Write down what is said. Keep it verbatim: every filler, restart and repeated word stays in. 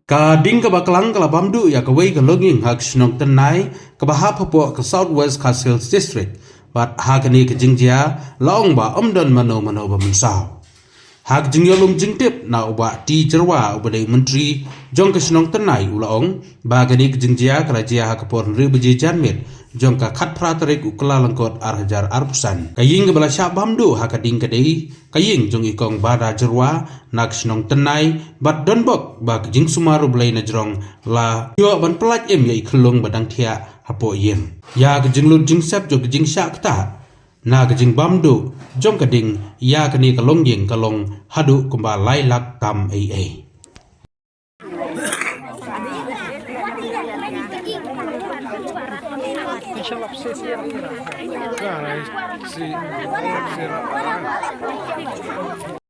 Ka ding kaba klang ka la bam duh ïa kawei ka longïing ha ka shnong Tynnai kaba hap hapoh ka South West Khasi Hills District. Bad ha kane ka jingjia la ong ba ym don mano mano ba mynsaw. Ha ka jingïalum jingtip na u Bah T Jyrwa uba dei u Myntri jong ka shnong Tynnai u la ong ba kane ka jingjia ka la jia ha ka por hynriew baje janmiet jong ka khatphra tarik u Kyllalyngkot ar hajar arphew san. Ka ïing kaba la shah bam duh ha ka ding ka dei ka ïing jong i Kong Bada Jyrwa na ka shnong Tynnai bad donbok ba ka jingsumar U Blei na jrong la ïoh ban pyllait im ïa i khyllung ba dang thiah hapoh ïing. Ïa ka jinglut jingsep jong ka jingshah ktah na ka jingbam duh jong ka ding ïa kane ka longïing ka long haduh kumba lai lak tam ei ei.